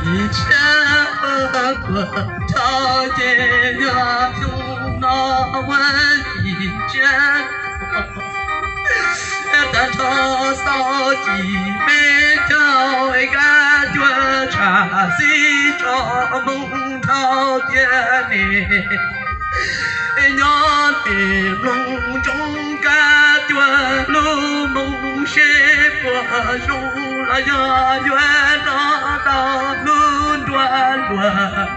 Ib txhia tuaj rho ces yog xyoo no ua ib txhia tag nrho xauj tsis me caug, kab cuab tsham xib tso moo dhau tiag ne. Nyob tes mloog ntsoov kab cuab lub moo seb puas zoo los yog yuav noj tau lub nruab luag.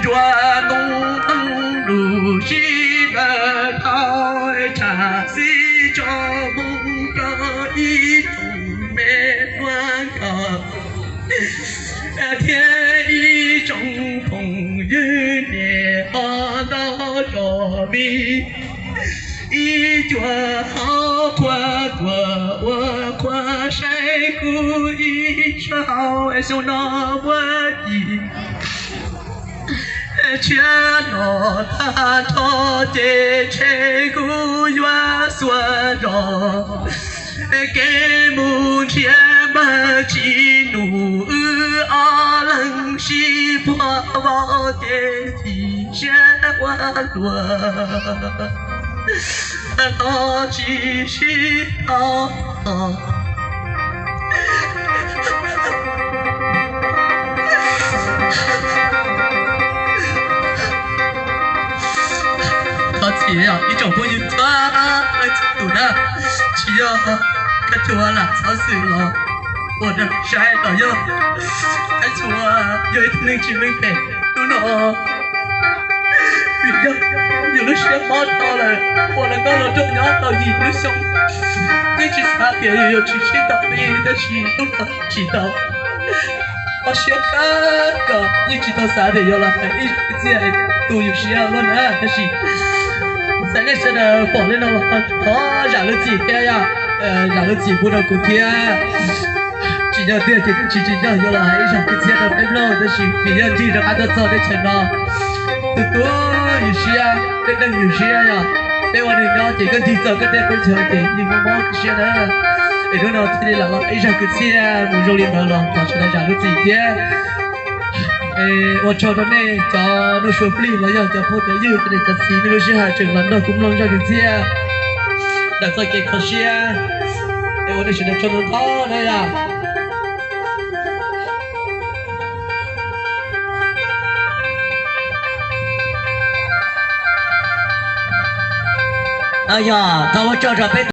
Nruab ntoo qeej lug sib daws dhau, tsham xib tso moo rau ib tsoom me tuaj nrog thiab ib tsoom phooj ywg niam hlob nraug tso me ib cuab hauv qhua tuaj ua qhua saib kuv ib zaug xyoo no muab ci tshiab no tag nrho ces ntshe kuv yuav xuas zog kev mus nrhiav npawg Tsim Nuj, wb ob leeg sib puag vau ces ci siab ua luaj los tsis sib tau. Thov txim ib tsoom phooj ywg txhua leej txhua tus na, tsis yog Kab Tshua lam xov xwm los ua rau saib los yog Kab Tshua yog ib tug neeg tsis meej pem hnub no. Vim yog yus lub siab mob dhau lawm, ua los nkauj los nraug nyob tau yim lub xyoo, yeej tsis xav tias yus yuav tsis sib tau li, tab sis hnub no tsim tau mob siab kawg nkaus, yeej tsis tau xav tias yuav los hais ib zaug kwv txhiaj tu yus siab luaj na, tab sis xav nej sawv daws pom li no los thov zam lub txim thiab yom, zam lub txim pub rau kuv thiab. Tsim nyog tiag ces tsis tsim nyog yuav los hais ib zaug kwv txhiaj rau peb mloog, tab sis vim yog ncig rov qab tuaj txog teb chaws no, tu tu yus siab, peb deeg yus siab yom. Peb ua neeg nyob ces koj ncig txog koj tej qub chaw ces yeej mob mob siab na. Es hnub no thiaj li lam los ib zaug kwv txhiaj mus zoo li ntawd los thov sawv daws zam lub txim thiab. Ua tsaug rau nej cov nuj sua plig los yog cov phooj cov ywg, cov niam cov txiv, nej lub sij hawm tseem los nrog kuv mloog zaj kwv txhiaj ntawm txoj kev kho siab. Es ua nej sawv daws tsaug ntau ntau na yom. Yog thov ua tsaug rau peb